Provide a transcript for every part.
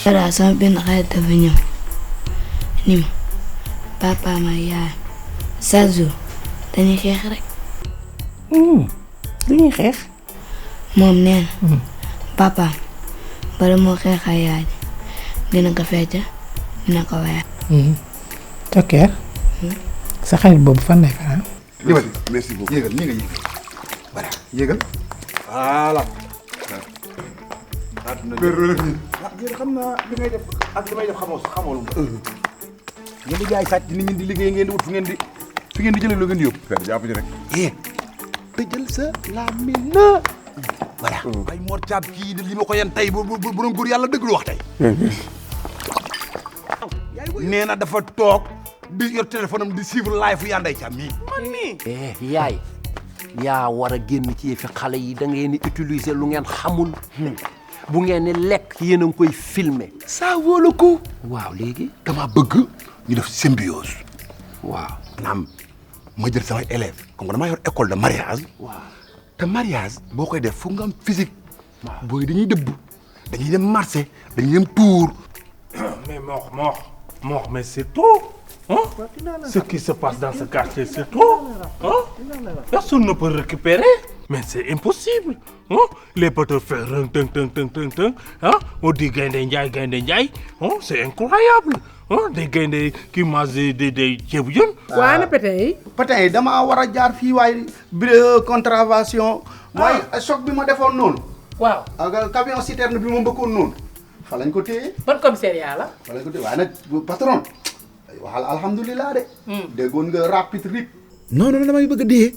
dara sama benn xarit dafa ñëw ni ma papa ma yaay chaque jour dañuy xeex rek. dañuy xeex. moom nee na papa bala moo xeex ak yaay dina ko fecca dina ko wayal. ok. sa xarit boobu fan lay fanaan. merci beaucoup yéegal nii nga yéegal voilà yéegal voilà. xam naa li ngay def ak li may def xamoo lu mu. ngeen di jaay sàcc nit ñi di liggéey ngeen di wut fi ngeen di jëlee lu ngeen di yóbbu. fekk jàpp ci rek. tëjal sa làmmiñ na. voilà. ay Mor Thiam kii li ma ko yan tey bu doon góor yàlla dëgg lu wax tey. nee na dafa toog di yor téléphone am di suivre live fu Yanday Thiam mii. man mii. yaay yaa war a génn ci fi xale yi da ngeen di utiliser lu ngeen xamul. bu ngeen ni lekk yéen a ngi koy filmer. ça vaut le coup. waaw léegi. dama bëgg ñu def symbiose. waaw. naam ma jël samay élèves comme que damaa yor école de mariage. waaw te mariage boo koy def fu nga am physique. booy dañuy dëbb dañuy dem marché dañuy dem tour. mais mort, mais c'est trop. Hein? Ce qui se passe dans ce quartier, c'est trop. Hein? Personne ne peut récupérer. Mais c'est impossible. Hein? Les potes font hein? On dit gagne Ndiaye. Hein? C'est incroyable. Hein? Des gagne qui mangent des tchébouillons. waa na pétin yi damaa war a jaar fii waaye contravention. waaye choc bi ma defoon noonu. waaw ak camion citerne bi ma mbëkkoon noonu. fa lañ ko téye. ban commissariat la. fa lañ ko téye waaye nag patron. waxal alhamdulilah de. déggoon nga rapide rip. non damay bëgg a dee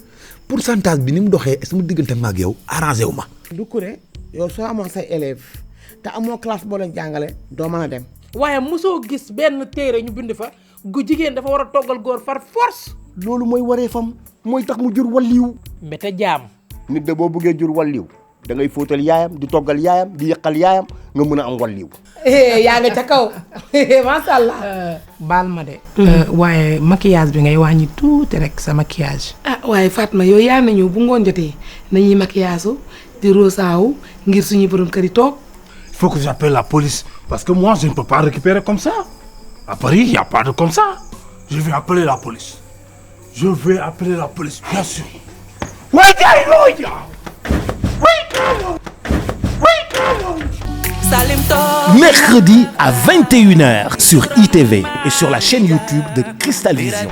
pourcentage bi ni mu doxee sama diggante ma ak yow arrangé wu ma. du kuré yow soo amoon say élèves te amoo classe boo leen jàngale doo mën a dem. waaye mosoo gis benn téere ñu bind fa gu jigéen dafa war a toggal góor far force. loolu mooy waree fam mooy tax mu jur walliw. mbete jaam. nit de boo bëggee jur walliw da ngay fóotal yaayam di toggal yaayam di yëqal yaayam nga mën a am walliw. yaa nga ca kaw macha allah. baal ma de. waaye maquillage bi ngay wàññi tuuti rek sa maquillage. waaye Fatma yow yaa nañu bu ngoon jotee nañuy maquillage di rosaawu ngir suñu borom kër yi toog. Il faut que j'appelle la police. Parce que moi, je ne peux pas récupérer comme ça. À Paris, il n'y a pas de comme ça. Je vais appeler la police. Bien sûr. Mercredi à 21h sur ITV et sur la chaîne YouTube de Cristal Vision.